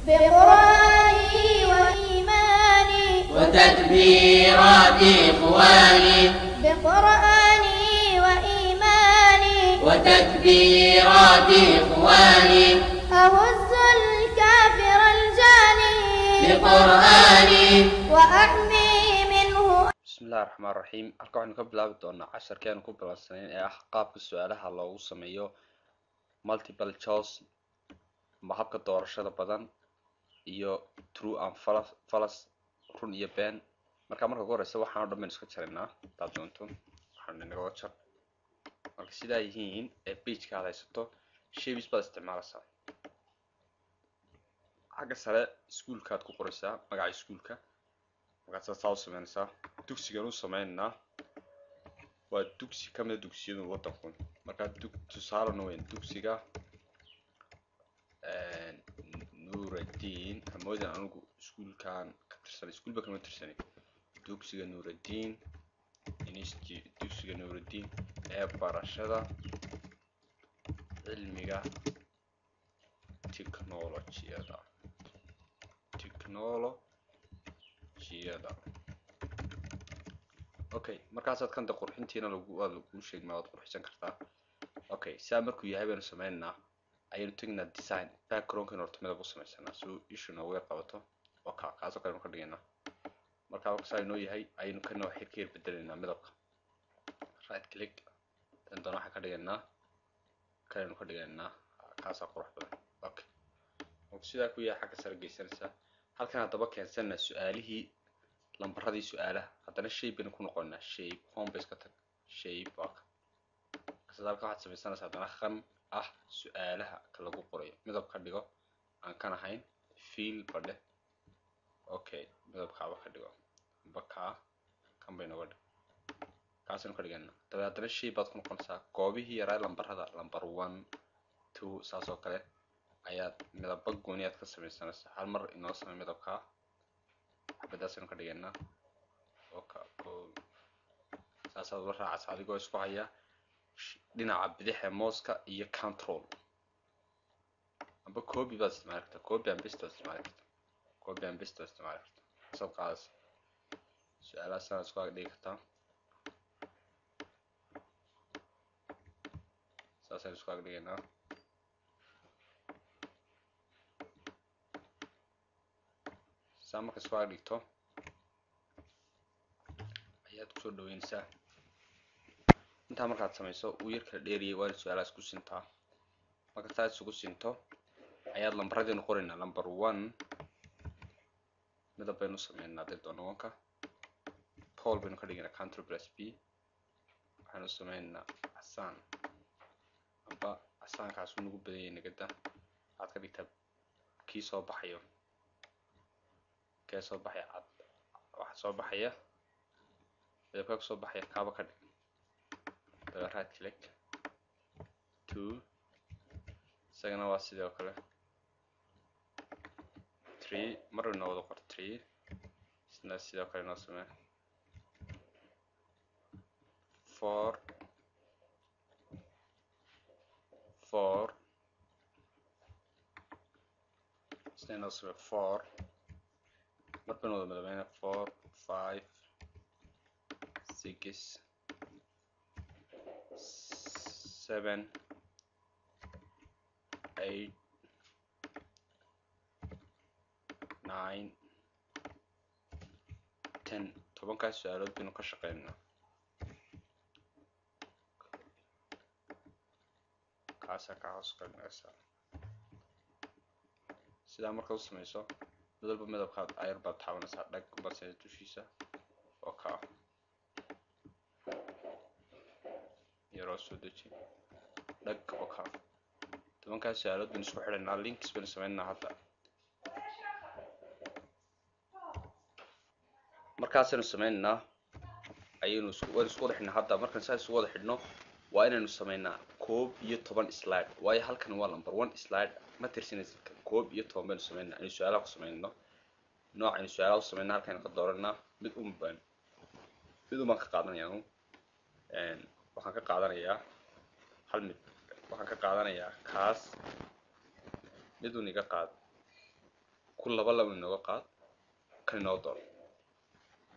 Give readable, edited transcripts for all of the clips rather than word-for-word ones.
بقرآني وإيماني وتكبيرات إخواني، بقرآني وإيماني وتكبيرات إخواني، أهز الكافر الجاني بقرآني وأحمي منه. Bismi illahi raxmaan raxiim. Halka waxaynu ka bilaabi doonaa casharkeenu ku bilaabsanayn ee ah qaabka su-aalaha loogu sameeyo multiple choice ama habka doorashada badan iyo true and false, run iyo been. Marka ugu horeysa waxaan o dhan baynu iska jaraynaa. Hadaad doonto waxaan inagaga jar. Marka sidaa yihiin ee pageka aad haysato, shapes baad isticmaalaysaa. Xagga sare iskuulkaad ku qoraysaa magaca iskuulka. Markaad saa u sameynaysaa, dugsigan u sameynaynaa waa dugsi ka mida dugsiyada waddanku. Markaa tusaalena weyn dugsiga Nuuraddiin. Hamoodin anigu iskuulkan ka tirsanay, iskuulba kama tirsanay. Dugsiga Nuuraddiin Institute, dugsiga Nuuraddiin ee barashada cilmiga technologiyada, technologiyada. Okay, markaasaad kanta qurxintiina lagu waad laguu sheegma, waad qurxisan kartaa. Okay, saa markuu yahay baynu sameynaynaa, ayaynu tegnaa design, backgroundkan horta midab u samaysanaa si uu ishu noogu yar qabato oo ka kaasoo kale aynu ka dhigaynaa. Marka saa inoo yahay ayaynu kana wax ka yar bedelaynaa midabka. Right click, dan doona waxaan ka dhigaynaa kanaynu ka dhigaynaa, kaasaa qurux badan. Okay, marku sidaa ku yahay xagga sare geysanaysaa. Halkan haddaba keensanaa su-aalihii, lambaradii su-aalaha. Haddana shape baynu ku noqonaa, shape home bay iska tag, shape waa ka. Markaas halka waxaad samaysanaysaa haddana khan ah su-aalaha ka lagu qorayo, midab ka dhigo aan kan ahayn, fill badhe. Okay, midabkaaba ka dhigo amba kaa kan bay nooga dhig, kaasaynu ka dhiganaa. Dabeed haddana shape baad ku noqonaysaa, goobihii yaraa lambarada, lambar 1 2 saas oo kale ayaad midaba gooni aad ka samaysanaysaa. Hal mar inoo samey midabkaa, xabadaasaynu ka dhigaynaa. Okay, saasaad ula raacaysa adigoo isku haya dhinaca bidix ee mouska iyo control. Amba copy baad isticmaali kartaa, copy and paste baad isticmaali kartaa, copy and paste baad isticmaali kartaa. Saaad qaadaysa su-aalaha sanaad isku ag dhigi kartaa, saasaynu isku ag dhigaynaa. Saa marka isku ag dhigto ayaad kusoo dhaweynaysaa. Intaa markaad samayso uu yar kala dheeriyay, waa inaad su-aalaha isku sintaa. Marka saa isugu sinto ayaad lambaradaynu qoraynaa. Lambar 1 midab baynu sameynaa hadday doono wanka, poll baynu ka dhigaynaa, control plus b. Waxaanu sameynaa casaan, amba casaankaas uu nagu badan yahay nagada. Waxaad ka dhigtaa kii soo baxayo, kee soo baxaya cad, waxa soo baxaya midabkaa kusoo baxaya kaaba ka dhig. Daba right click 2, isagana waa sidoo kale 3, mar inoo wada qor 3, isna sidoo kale inoo samee 4 4, isna inoo samee 4, mar baynu wada midabeynaa 4 5 6 7 8 9 10. Tobankaas su-aalood baynu ka shaqeynaa. Kaasaa kaa hoos qarinaysaa. Sidaa markaad u samayso mid walba midabkaad ayar baad taabanaysaa, dhag baad samaysa dushiisa oo kaa yaroo soo deji, dhag oo kaa. Tobankaas su-aalood baynu isku xidhaynaa, links baynu sameynaa hadda. Markaasaynu sameynaynaa, ayaynu isku waynu isku wada xidhnaa hadda. Markaan saa isugu wada xidhno waa inaynu sameynaa 11 slide, waayo halkan waa number 1 slide, ma tirsinaysid kan. 11 baynu sameynaa, aynu su-aalaha ku sameynno. Nooc aynu su-aalaha ku sameynaa halkan ka dooranaa, mid un baan ka qaadanaya anu. Waxaan ka qaadanayaa hal mid, waxaan ka qaadanayaa kaas, mid un iga qaad. Ku laba laba inooga qaad, kan inoo door.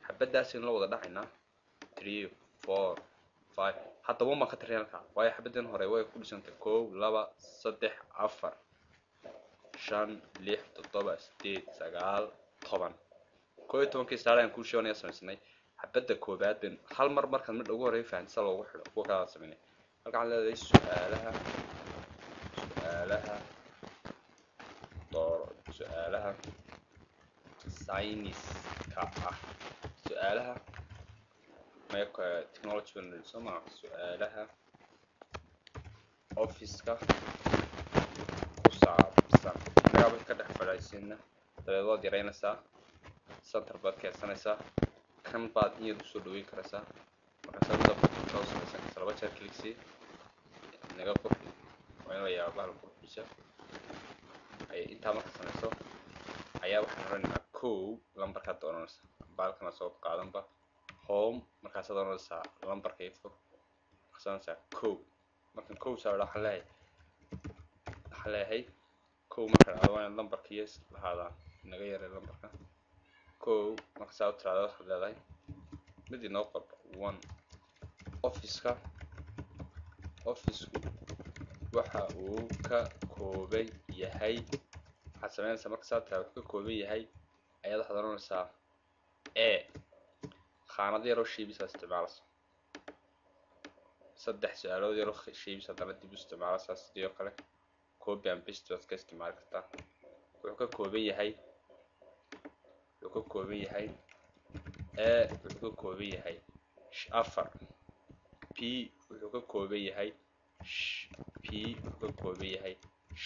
Xabadaasaynu la wada dhacaynaa, three, four, five. Hadda one baan ka tirin halkaa, waayo xabaddan hore way ku dhisantay. Kow, laba, saddex, afar, shan, lix, toddoba, sideed, sagaal, 10. 11-kii star ayaan kuu sheeganaya samaysanay. Xabadda koobaad baynu hal mar markaad midha ugu horreeya fahansa loogu xidho, kuwa kalaad samaynay. Halka waxaan leedahay su-aalaha dooro, su-aalaha sayniska ah, su-aalaha maya, technology baan nidhi, soo maa? Su-aalaha officeka ku saabsan innagaa wixii ka dhex fadhiisiina. Dabeed waad yaraynaysaa, center baad keensanaysaa, kan baad in yar usoo dhaweyn karaysaa. Markaasaa midabka soo samaysan karta. Laba jeer click sii, naga qurxi. Waa in la yaabo bahal qurxisa ay intaa. Marka samayso ayaa waxaan odhanaynaa kow lambarkaad dooranaysa, baalkana soo qaadanba, home. Markaasaad oranaysaa lambarka ii fur. Markaasaad oranaysaa kow. Markan kow saa waxaan leeyahay kow. Marka dhacdo waa inaad lambarka yes lahaadaan. Naga yaray lambarka kow. Marka saa u tiraahdo, waxaad leedahay mid inoo qor, one. Officeka, officeku waxa uu ka kooban yahay. Waxaad samaynaysaa marka saa tiraahdo wuxuu ka kooban yahay ayaad waxaad oranaysaa e khaanad yaroo shapes aad isticmaalaysa, saddex su-aalood yaroo shapes haddana dib u isticmaalaysaa. Sidii oo kale copy and paste baad ka isticmaali kartaa. Wuxuu ka kooban yahay A, wuxuu ka kooban yahay afar, B wuxuu ka kooban yahay, B wuxuu ka kooban yahay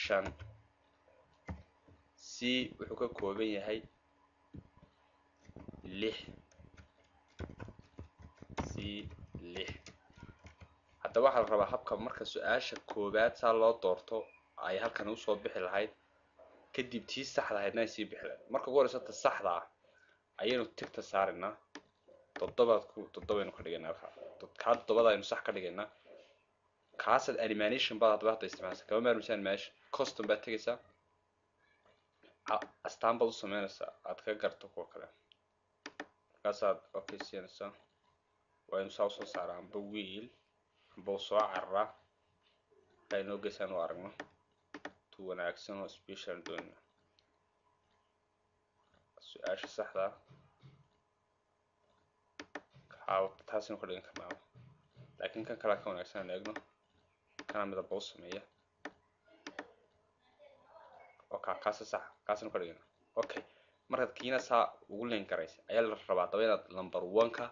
shan, C wuxuu ka kooban yahay lix, C lix. Haddaba waxaa la rabaa habka marka su-aasha koowaad saa loo doorto ay halkan usoo bixi lahayd, kadib tii saxda ahaydna ay sii bixi lahayd. Marka ugu horeysa ta saxda ah ayaynu tigta saaraynaa. Toddobaad ku toddobaynu ka dhigaynaa halkaa. Kaa toddobada aynu sax ka dhigaynaa. Kaasaad animation baad haddaba hadda isticmaalaysa. Kama maarmaysa animation. Custom baad tegaysaa, astaan baad u sameynaysaa aad ka garto kuwa kale. Markaasaad okay siinaysaa. Waa inu saa usoo saaraa amba wiil amba uu soo cararaa. Markaa inoo geysaan u aragno tu wanaagsan oo special doonina su-aasha saxda ah taasinu ka dhigan karnaa, laakiin kan kalea ka wanaagsan aan eegno. Kana midaba u sameeya oo ka kaasa sax, kaasinu ka dhigana. Okay, markaad kiina saa ugu link garaysa ayaa la rabaa daba inaad number one-ka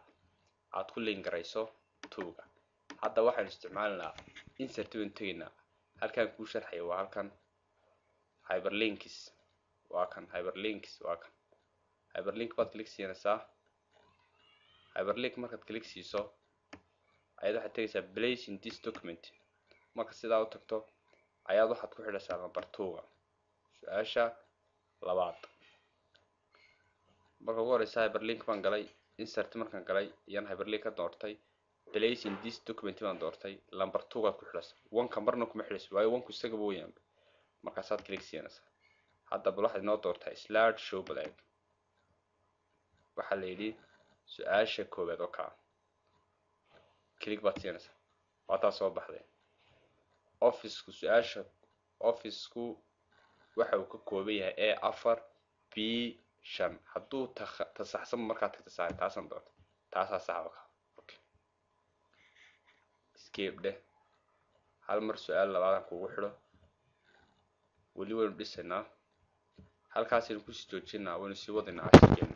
aad ku link garayso two-ga. Hadda waxaynu isticmaalinaa insert baynu tegaynaa. Halkaan kuu sharxaya waa halkan, hyperlinks waa kan, hyperlinks waa kan. Hyperlink baad click siinaysaa. Hyperlink markaad click siiso ayaad waxaad tegaysaa place in this document. Marka sidaa u tagto ayaad waxaad ku xidhaysaa number two-ga, su-aasha labaad. Marka ugu horeysa hyperlink baan galay, insert markaan galay ayaan hyperlink ka doortay, place in this document baan doortay. Number two-gaad ku xidhaysa, one-ka marna kuma xidhaysa, waayo one-ku isagaba weeyaan. Markaasaad click siinaysaa. Hadda bal waxaad inoo doortaa slide show. Bal eeg, waxaa la yidhi su-aasha koowaad oo kaa click baad siinaysaa. Waa taa soo baxday. Officeku, su-aasha officeku waxa uu ka kooban yahay A afar, B shan. Hadduu tasaxsan markaad tagta saar, taasaan doortay, taasaa sax oo ka okay. Escape dheh. Hal mar su-aal labaadaan kugu xidho. Weli waynu dhisaynaa, halkaasaynu kusii joojinaa, waynu sii wadaynaa cashirkeena.